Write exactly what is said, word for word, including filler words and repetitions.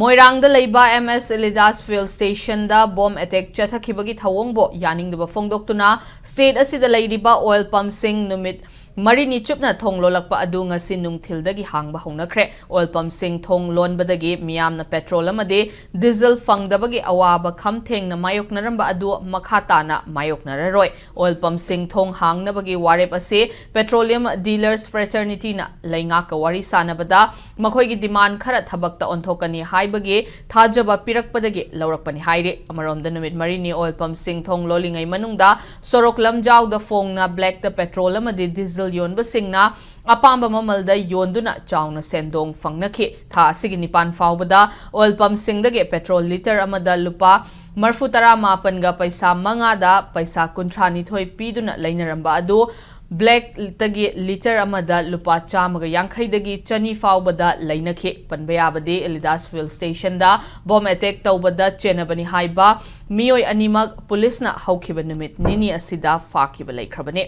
ꯃꯣꯏꯔꯥꯡꯗ ꯂꯩꯕ ꯑꯦꯝ ꯑꯦꯁ ꯏꯂꯤꯗꯥꯁ fuel ꯁ꯭ꯇꯦꯁꯟꯗ bomb attack ꯆꯠꯊꯈꯤꯕꯒꯤ ꯊꯧꯑꯣꯡꯕꯨ ꯌꯥꯅꯤꯡꯗꯕ ꯐꯣꯡꯗꯣꯛꯇꯨꯅ ꯁ꯭ꯇꯦꯠ ꯑꯁꯤꯗ ꯂꯩꯔꯤꯕ ꯑꯣꯏꯜ ꯄꯝꯁꯤꯡ ꯅꯨꯃꯤꯠ ꯃꯔꯤꯅꯤ ꯆꯨꯞꯅ ꯊꯣꯡ ꯂꯣꯜꯂꯛꯄ ꯑꯗꯨ ꯉꯁꯤ ꯅꯨꯡꯊꯤꯜꯗꯒꯤ ꯍꯥꯡꯕ ꯍꯧꯅꯈ꯭ꯔꯦ꯫ ꯑꯣꯏꯜ ꯄꯝꯁꯤꯡ ꯊꯣꯡ ꯂꯣꯟꯕꯗꯒꯤ ꯃꯤꯌꯥꯝꯅ ꯄꯦꯇ꯭ꯔꯣꯜ ꯑꯃꯗꯤ ꯗꯤꯖꯜ ꯐꯪꯗꯕꯒꯤ ꯑꯋꯥꯕ ꯈꯝ ꯊꯦꯡꯅ ꯃꯥꯌꯣꯛꯅꯔꯝꯕ ꯑꯗꯨ ꯃꯈꯥ ꯇꯥꯅ ꯃꯥꯌꯣꯛꯅꯔꯔꯣꯏ꯫ ꯑꯣꯏꯜ ꯄꯝꯁꯤꯡ ꯊꯣꯡ ꯍꯥꯡꯅꯕꯒꯤ ꯋꯥꯔꯦꯞ ꯑꯁꯤ ꯄꯦꯇ꯭ꯔꯣꯂꯤꯌꯝ ꯗꯤꯂꯔꯁ ꯐ꯭ꯔꯦꯇꯔꯅꯤꯇꯤꯅ ꯂꯩꯉꯥꯛꯀ ꯋꯥꯔꯤ ꯁꯥꯅꯕꯗ ꯃꯈꯣꯏꯒꯤ ꯗꯤꯃꯥꯟ ꯈꯔ ꯊꯕꯛꯇ ꯑꯣꯟꯊꯣꯛꯀꯅꯤ ꯍꯥꯏꯕꯒꯤ ꯊꯥꯖꯕ ꯄꯤꯔꯛꯄꯗꯒꯤ ꯂꯧꯔꯛꯄꯅꯤ ꯍꯥꯏꯔꯤ꯫ ꯑꯃꯔꯣꯝꯗ, ꯅꯨꯃꯤꯠ ꯃꯔꯤꯅꯤ ꯑꯣꯏꯜ ꯄꯝꯁꯤꯡ ꯊꯣꯡ ꯂꯣꯜꯂꯤꯉꯩ ꯃꯅꯨꯡꯗ ꯁꯣꯔꯣꯛ ꯂꯝꯖꯥꯎꯗ ꯐꯣꯡꯅ ꯕ꯭ꯂꯦꯛꯇ ꯄꯦꯇ꯭ꯔꯣꯜ ꯑꯃꯗꯤ ꯗꯤꯖꯜ ꯌꯣꯟꯕꯁꯤꯡꯅ ꯑꯄꯥꯝꯕ ꯃꯃꯜꯗ ꯌꯣꯟꯗꯨꯅ ꯆꯥꯎꯅ ꯁꯦꯟꯗꯣꯡ ꯐꯪꯅꯈꯤ꯫ ꯊꯥ ꯑꯁꯤꯒꯤ ꯅꯤꯄꯥꯟ ꯐꯥꯎꯕꯗ ꯑꯣꯏꯜ ꯄꯝꯁꯤꯡꯗꯒꯤ ꯄꯦꯇ꯭ꯔꯣꯜ ꯂꯤꯇꯔ ꯑꯃꯗ ꯂꯨꯄꯥ ꯃꯔꯤꯐꯨ ꯇꯔꯥ ꯃꯥꯄꯟꯒ ꯄꯩꯁꯥ ꯃꯉꯥꯗ ꯄꯩꯁꯥ ꯀꯨꯟꯊ꯭ꯔꯥ ꯅꯤꯊꯣꯏ ꯄꯤꯗꯨꯅ ꯂꯩꯅꯔꯝꯕ ꯑꯗꯨ ꯕ꯭ꯂꯦꯛꯇꯒꯤ ꯂꯤꯇꯔ ꯑꯃꯗ ꯂꯨꯄꯥ ꯆꯥꯝꯃꯒ ꯌꯥꯡꯈꯩꯗꯒꯤ ꯆꯅꯤ ꯐꯥꯎꯕꯗ ꯂꯩꯅꯈꯤ꯫ ꯄꯟꯕ ꯌꯥꯕꯗꯤ, ꯏꯂꯤꯗꯥꯁ ꯐ꯭ꯌꯨꯜ ꯁ꯭ꯇꯦꯁꯟꯗ ꯕꯣꯝ ꯑꯦꯇꯦꯛ ꯇꯧꯕꯗ ꯆꯦꯟꯅꯕꯅꯤ ꯍꯥꯏꯕ ꯃꯤꯑꯣꯏ ꯑꯅꯤꯃꯛ ꯄꯨꯂꯤꯁꯅ ꯍꯧꯈꯤꯕ ꯅꯨꯃꯤꯠ ꯅꯤꯅꯤ ꯑꯁꯤꯗ ꯐꯥꯈꯤꯕ ꯂꯩꯈ꯭ꯔꯕꯅꯤ꯫